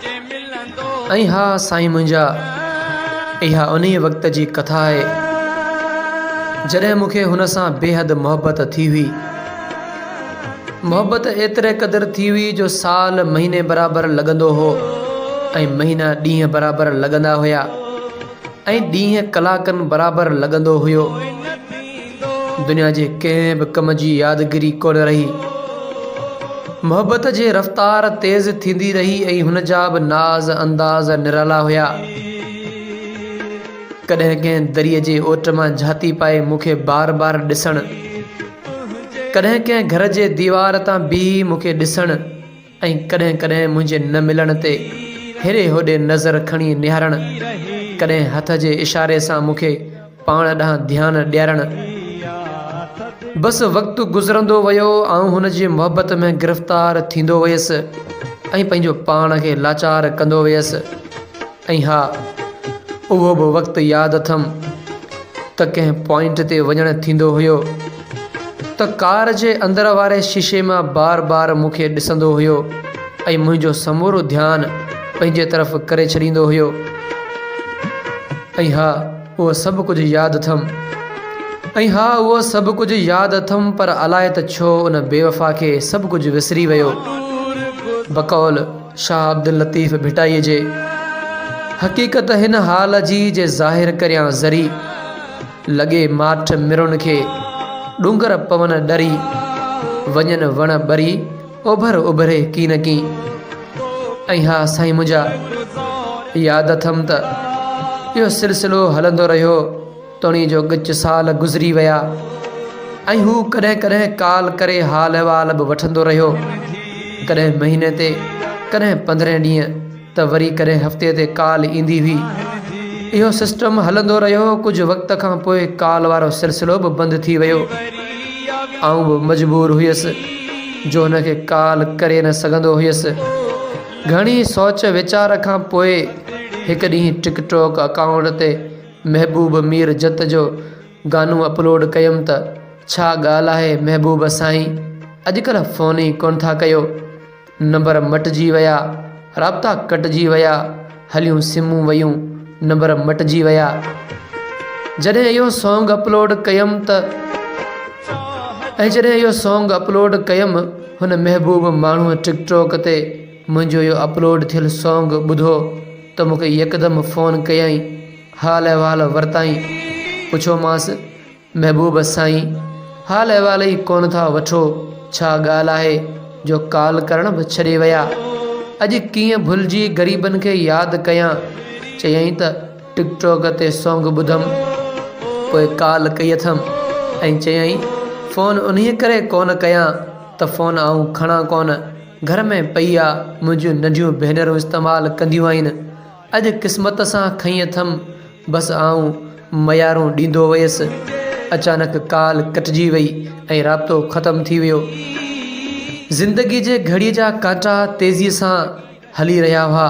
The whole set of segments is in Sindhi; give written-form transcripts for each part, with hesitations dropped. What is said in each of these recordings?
۽ ها سائين منهنجا اها انهيء وقت جي ڪٿا آهي جڏهن مون کي هن سان بيحد محبت ٿي هئي. محبت ايتري قدر ٿي هئي جو سال مهيني برابر لڳندو هو ۽ مهينا ڏينهن برابر لڳندا هيا ۽ ڏينهن ڪلاڪن برابر لڳندو هيو. دنيا جي ڪنهن به ڪم جي يادگيري ڪونه رهي. محبت جي رفتار تيز ٿيندي رهي ۽ هن جا به ناز انداز نرالا هيا. ڪڏهن ڪنهن دريء جي اوٽ مان جهاتي پائي مون کي بار بار ڏسڻ، ڪڏهن ڪنهن گهر جي ديوار تان بيهي مون کي ڏسڻ ۽ ڪڏهن ڪڏهن منهنجي نه ملڻ تي هيڏي هوڏي نظر کڻي نهارڻ، ڪڏهن هٿ جي اشاري سان مون کي پاڻ ڏانهن ڌيان ڏيارڻ. بس وقت گذرندو ويو، آئون هن جي محبت ۾ گرفتار ٿيندو ويس ۽ پنهنجو پاڻ کي لاچار ڪندو ويس. ۽ ها اهو به وقت ياد اٿم ته ڪنهن پوائنٽ تي وڃڻ ٿيندو هيو ته ڪار جي اندر واري شيشي مان بار بار مون کي ڏسندو هيو ۽ منهنجو سمورو ڌيان پنهنجي طرف ڪري ڇڏيندو هيو ۽ ها اهو سڀ ڪجهه ياد اٿم ۽ ها اهو سڀ ڪجهه ياد اٿم پر الائي ته ڇو ان بيوفا کي سڀ ڪجهه وسري ويو بقول شاهه عبداللطيف ڀٽائيء جي حقيقت هن حال جي جي ظاهر ڪريان ذري، لڳي ماٺ مرن کي، ڏونگر پون ڏري، وڃن وڻ ٻري، اوڀر اڀري ڪين ڪين. ۽ ها سائين منهنجا، ياد اٿم ته اهو سلسلو هلندو رهيو. توڻي جو ڳچ سال گذري ويا ۽ هو ڪڏهن ڪڏهن ڪال ڪري حال احوال به وٺندو رهيو. ڪڏهن مهيني تي، ڪڏهن پندرهين ڏينهن ته وري ڪڏهن هفتي تي ڪال ايندي هئي. اهو سسٽم هلندو رهيو ڪجهه وقت کان پوء ڪال وارو سلسلو به بند ٿي ويو. آئون به مجبور هيس جو هن کي ڪال ڪري نه سگهندو هيس. گهڻي سوچ ويچار کان پوء هڪ ڏينهن ٽڪ ٽاڪ اڪائونٽ تي محبوب مير جت جو گانو اپلوڊ ڪيم ته ڇا ڳالهه آهي محبوب سائين اڄڪلهه فون ئي ڪونه ٿا ڪيو نمبر مٽجي ويا رابطا ڪٽجي ويا هليون سمون ويون نمبر مٽجي ويا جڏهن اهو سانگ اپلوڊ ڪيم ته ۽ جڏهن اهو سانگ اپلوڊ ڪيم هن محبوب ماڻهوء ٽڪ ٽاڪ تي منهنجو اهو اپلوڊ ٿيل سانگ ٻڌو ته مون کي يڪدم فون ڪيائين، حال احوال ورتائين. پڇيومانس، محبوب سائين، حال احوال ئي ڪونه ٿا وٺو، ڇا ڳالهه آهي جو ڪال ڪرڻ به ڇڏي ويا. اڄ ڪيئن ڀلجي غريبن کي ياد ڪيان. چيائين ته ٽڪ ٽاڪ تي سانگ ٻڌم، پوء ڪال ڪئي اٿم ۽ چيائين، فون انهيء ڪري ڪونه ڪيان ته فون آئون کڻان ڪونه. گهر ۾ پئي آ، منهنجون ننڍيون ڀينرون استعمال ڪنديون آهن. اڄ قسمت سان کنئي اٿم، بس آئون ميارون ڏيندو ويس. اچانڪ ڪال ڪٽجي وئي ۽ رابطو ختم ٿي ويو. زندگي جي گهڙيء جا ڪانٽا تيزيء سان هلي رهيا هئا.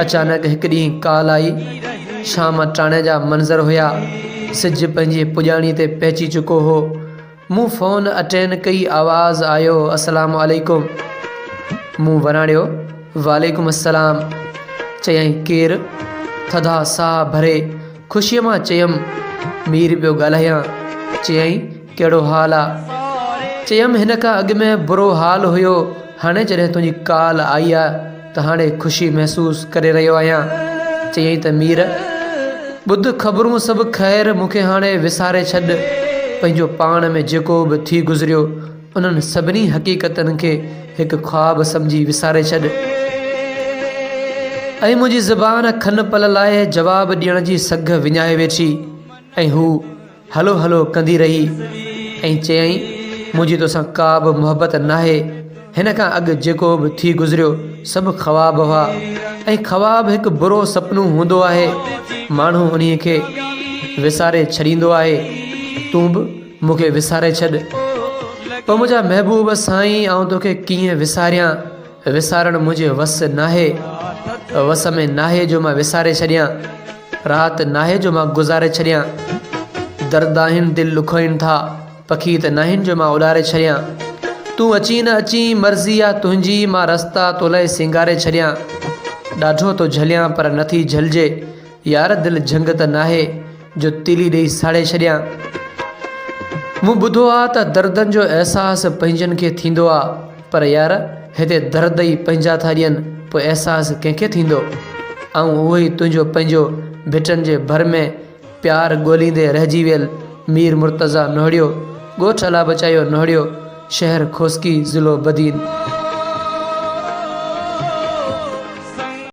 اچانڪ هڪ ڏينهن ڪال آئي. شام ٽاڻي جا منظر هيا. سج پنهنجي پڄاڻي تي پهچي چڪو هو. مون فون اٽين ڪئي آواز آيو اسلام عليڪم مون وراڻيو وعليڪم السلام چيائين ڪير ٿڌا ساهه ڀري خوشيء مان چيم مير پيو ڳالهايان چيائين ڪهڙو حال آ چيم هن کان اڳ ۾ برو حال هيو هاڻي جڏهن تنهنجي ڪال آئي آ ته هاڻي خوشي محسوس ڪري رهيو آهيان. چيائين ته مير! ٻڌ خبرون سڀ خير مون کي هاڻي وساري ڇڏ. پنهنجو پاڻ ۾ جيڪو به ٿي گذريو انهن سڀني حقيقتن کي هڪ خواب سمجهي وساري ڇڏ. ۽ منهنجي زبان کن پل لاء جواب ڏيڻ جي سگهه وڃائي ويٺي ۽ هو هلو هلو ڪندي رهي ۽ چيائين، منهنجي توسان ڪا به محبت ناهي، هن کان اڳ جيڪو به ٿي گذريو سڀ خواب هئا ۽ خواب هڪ برو سپنو هوندو آهي، ماڻهو انهي کي وساري ڇڏيندو آهي، تون به مون کي وساري ڇڏ. او منهنجا محبوب سائين آئون توکي ڪيئن وساريان، وسارڻ منهنجي وس ناهي، وس ۾ ناهي جو مان وساري ڇڏيان، رات ناهي جو مان گذاري ڇڏيان، درد آهن دل ڏکوئين ٿا، پکي ته ناهن جو مان اڏاري ڇڏيان. تون اچين نه اچين مرضي آ تنهنجي مان رستا تو لئه سينگاري ڇڏيان. ڏاڍو ٿو جهليان پر نٿي جهلجي يار دل جهنگ ته ناهي جو تيلي ڏئي ساڙي ڇڏيان. مون ٻڌو آ ته دردن جو احساس پنهنجن کي ٿيندو آ پر يار هتي درد ئي پنهنجا ٿا ڏين پوء احساس ڪنهن کي ٿيندو. آئون اهو ئي تنهنجو پنهنجو ڀٽن جي ڀر ۾ پيار ڳوليندي رهجي ويل مير مرتضيٰ نوهڙيو، ڳوٺ الله بچايو نوهڙيو، شهر کوسڪي، ضلعو بدين.